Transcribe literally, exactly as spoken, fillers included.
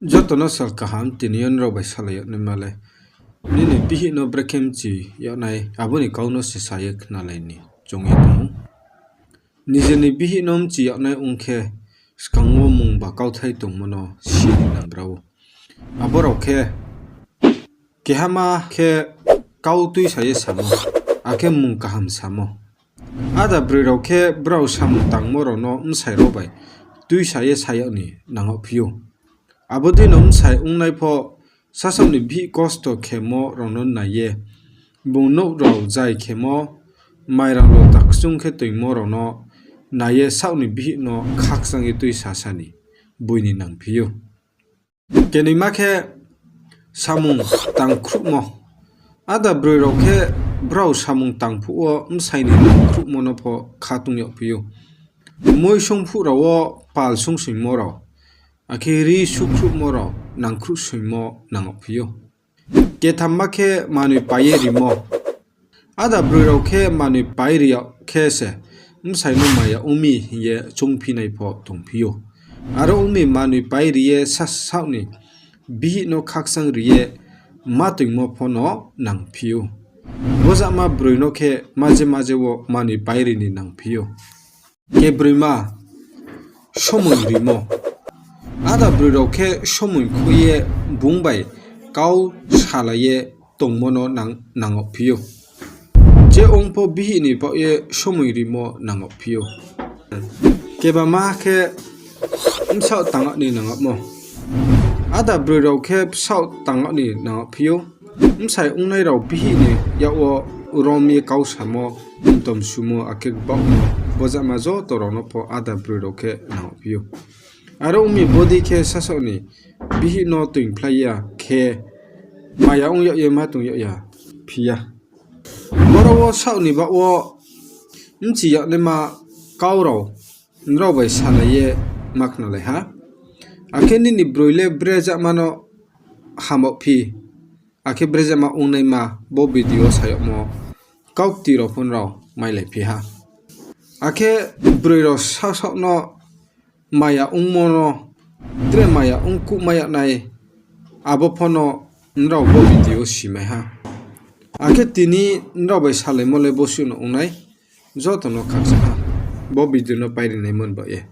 Joto no sal kaham. Tini yo nrao bai salai yag naima le, nini bihih no brekhe mchi yag nai, abo ni kau no se sa ye khnalai ni choung ye tong ou. Nijer ni bihih no mchi yag nai ong khe, skang wo mungba kauthai tongmo no si ni nang ra ou. Abo rao khe, kehama khe kau tuisa ye samo, akhe mung kaham samo. Áda broi rao khe brao samung tangmo rao no bsai rao bai tuisa ye sa yag ni nang yagphi ou. Abo deino bsai ongnai pho sasaoh ni bihih kosto khemo rao no nai ye, bung nouh rao zai khemo, mairang rao ta kchung khe toingmo rao no nai ye saoh ni bihih no khakchang ye tuisa sa ni boi ni nangphi ou. Kenoima khe samung tangkhruhmo. Áda broi rao khe brao samung tang phuh wo bsai ni nangkhruhmo no pho khatung yagphi ou. Moi sung phuh rao wo pal sungsoingmo rao, akhe ri sukhruhmo rao nangkhruhsoingmo nang yagphi ou. Kethamma khe manoi pai ye rimo. Áda broi rao khe manoi pai ri yag khe se bsai no maya ong mi hing ye choungphi nai pho tongphi ou. Aro ong mi manoi pai ri ye sasaoh ni bihih no khakchang ri ye ma toingmo pho no nangphi ou. Bojama broi no khe maje maje wo manoi pai ri ni nangphi ou. Kebroima, somoing rimo. Áda broi rao khe somoing khui ye bung bai kau salai ye tongmo no nang yagphi ou. Je ong pho bihih ni baoh ye somoing rimo nang yagphi ou. Kebama khe bsaoh tang yag ni nang yagmo. Áda broi rao khe bsaoh tang yag ni nang yagphi ou. Bsai ongnai rao bihih ni yak wo rom ye kau samo, mtom sumo, akhe gbaohmo, bojama joto rao no pho áda broi rao khe nang yagphi ou. Aro ong mi bodei khe sasaoh ni bihih no toingphlai ya khe, maya ong yag ye ma tong yag ya phi ya. Boro wo saoh ni baoh wo bchi yag naima kau rao nrao bai salai ye ma khnalai ha. Akhe nini broi le brezama no hambaohphi, akhe brezama ongnaima bo video wo sa yagmo kaukti rao pho nrao mailaiphi ha. Akhe broi rao sasaoh no maya ongmo no, tre maya ongkuhmai yag nai, abo pho no nrao bo video wo simai ha. Akhe tini nrao bai salaimo le bosuh no ong nai, joto no khakchang ha. Bo video no pairi naimo ni baoh ye.